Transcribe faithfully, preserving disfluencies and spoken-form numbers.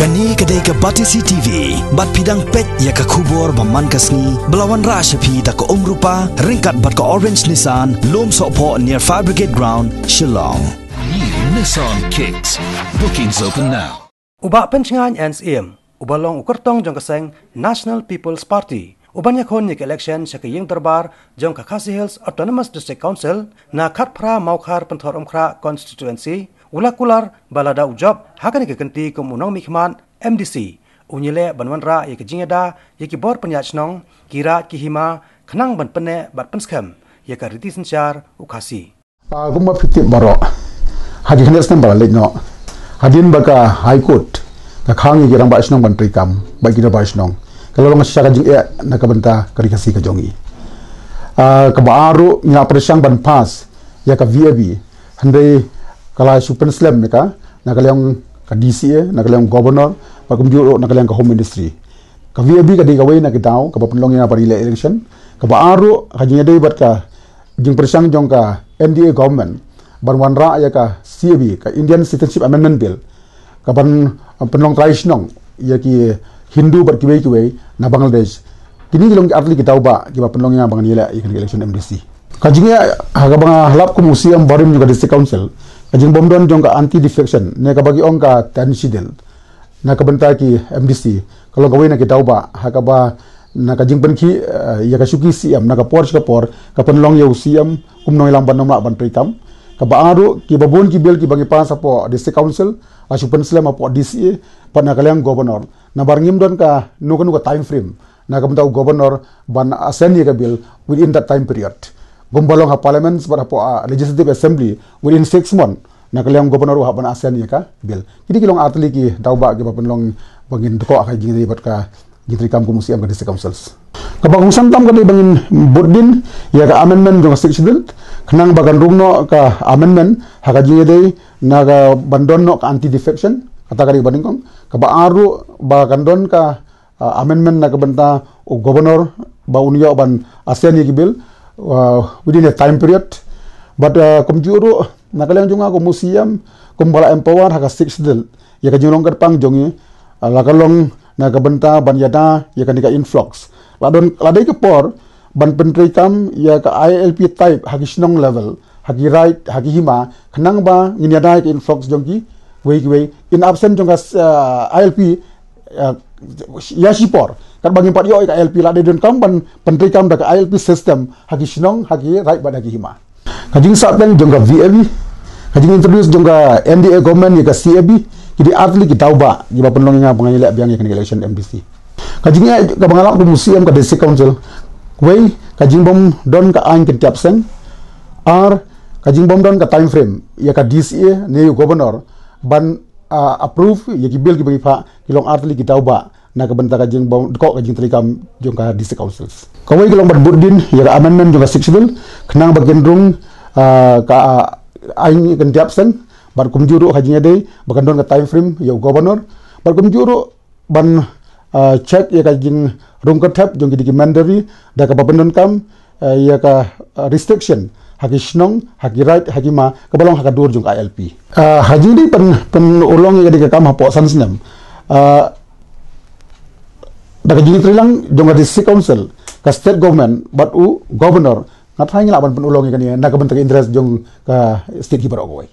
Kane ka dei ka Batesi T V, bad phi dang peit ïa ka khubor ba man ka sngi, ba la wanrah sha phi da ka Umrupa, ryngkat bad ka Orange Nissan, Lumsohphoh near Fire Brigade Ground, Shillong. New Nissan Kicks. Bookings open now. U Bah Pynshngaiñ N Syiem, uba long u kyrtong jong ka seng National People's Party, uban ïakhun ïa ka election sha ka ïing dorbar jong ka Khasi Hills Autonomous District Council, na khatphra Mawkhar Pynthorumkhrah Constituency, u la kular ba lada u jop ha kane ka kynti kum u nongmihkhmat M D C, un ïaleh ban wanrah ïa ka jingïada ïa ki bor pynïaid shnong, ki raid ki hima, khnang ban pynneh bad pynskhem ïa ka riti synshar u Khasi. Ah, kumba phi tip baroh, ha ki khyndiat snem ba la leit noh, hadien ba ka High Court ka khang ïa ki rangbah shnong ban treikam bad ki dorbar shnong, ka la long shisha ka jingeh na ka bynta ka Ri Khasi ka jong ngi. Ah, kaba ar ruh ngi la pyrshang ban pass ïa ka V A B, hynrei ka la shu pynslem ïa ka na ka liang ka D C A, na ka liang Governor, bad kumjuh ruh na ka liang ka Home Ministry. Ka V A B ka dei kawei na ki daw kaba pynlong ïa ban ïaleh election. Kaba ar ruh ka jingïadei bad ka jingpyrshang jong ka M D A government ban wanrah ïa ka C A B, ka Indian Citizenship Amendment Bill, kaban, uh, pynlong trai shnong ïa ki Hindu bad kiwei kiwei na Bangladesh. Kine ki long ki artylli ki daw ba kiba pynlong ïa ban ïaleh ïa ka election M D C. Ka jingeh ha kaba nga lap kum u C M barim jong ka District Council, ka jingbymdon jong ka anti defection ne kaba ki ong ka tenth schedule na ka bynta ki M D C, ka long kawei na ki daw ba ha kaba na ka jingpynkhih, eh, ïa ka shuki C M na ka por sha ka por, ka pynlong ïa u C M kum nongïalam ban ym lah ban treikam. Kaba ar ruh, kiba bun ki bill kiba ngi pass hapoh District Council la shu pynslem hapoh D C A bad na ka liang Governor. Namar ngim don kano kano ka time frame na ka bynta u Governor ban ascend ïa ka bill within that time period. Kumba long ha Parliament bad hapoh, ah, Legislative Assembly within six months, na ka liang Governor u hap ban ascend ïa ka bill. Kine ki long artylli ki daw ba kiba pynlong ba ngin dkoh ha ka jingïadei bad ka jingtreikam kum u C M ka District Councils. Kaba kongsan tam ka dei ba ngin bud din ïa ka amendment jong ka Sixth Schedule, khnang ba kan rung noh ka amendment ha ka jingïadei na kaban don noh ka anti defection, kata ka dei kaba nyngkong. Kaba ar ruh ba kan don ka, ah, amendment na ka bynta u Governor ba un ïoh ban ascend ïa ki bill, ah, within a time period. Bad, ah, kumjuh ruh na ka liang jong nga kum u C M, kumba la empower ha ka Sixth Schedule ïa ka jinglong kyrpang jong ngi, ah, la ka long na ka bynta ban ïada ïa kane ka influx. La don, la dei ka por ban pyntreikam ïa ka I L P type ha ki shnong level, ha ki raid, ha ki hima, khnang ba ngin ïada ïa ka influx jong kiwei kiwei. In absent jong ka, ah, I L P, ah, ïa shipor, katba ngim pat ïoh ïa ka I L P, la dei donkam ban pyntreikam da ka I L P system ha ki shnong, ha ki raid bad ha ki hima. Ka jingsahteng jong ka V A B, ka jingintroduce jong ka N D A government ïa ka C A B, ki dei artylli ki daw ba kiba pynlong ïa nga ba ngan ïaleh biang ïa kane ka election M D C. Ka jingeh kaba nga lap kum u C M ka District Council, wei, ka jingbymdon ka aiñ kyntiap seng. Ar, ka jingbymdon ka time frame ïa ka D C A ne u Governor ban, ah, approve ïa ki bill kiba ngi phah, ki long artylli ki daw ba na ka bynta ka jingdkoh ka jingtreikam jong ka District Councils. Kawei ka long ban bud din ïa ka amendment jong ka Sixth Schedule, khnang ba kin rung, ah, ka, ah, aiñ kyntiap seng, bad kumjuh ruh ka jingïadei ba kan don ka time frame ïa u Governor, bad kumjuh ruh ban, ah, check ïa ka jingrung kyrthep jong ki documentary da kaba pyndonkam, ah, ïa ka, ah, restriction ha ki shnong, ha ki raid, ha ki hima, kaba long ha ka dur jong ka I L P. Ah, ha jingdei pyn, pynurlong ïa ka dei ka kam hapoh san snem, ah, da ka jingïatreilang jong ka District Council, ka State Government bad u Governor, nga tharai ngi lah ban pynurlong ïa kane na ka bynta ka interest jong ka state hi baroh kawei.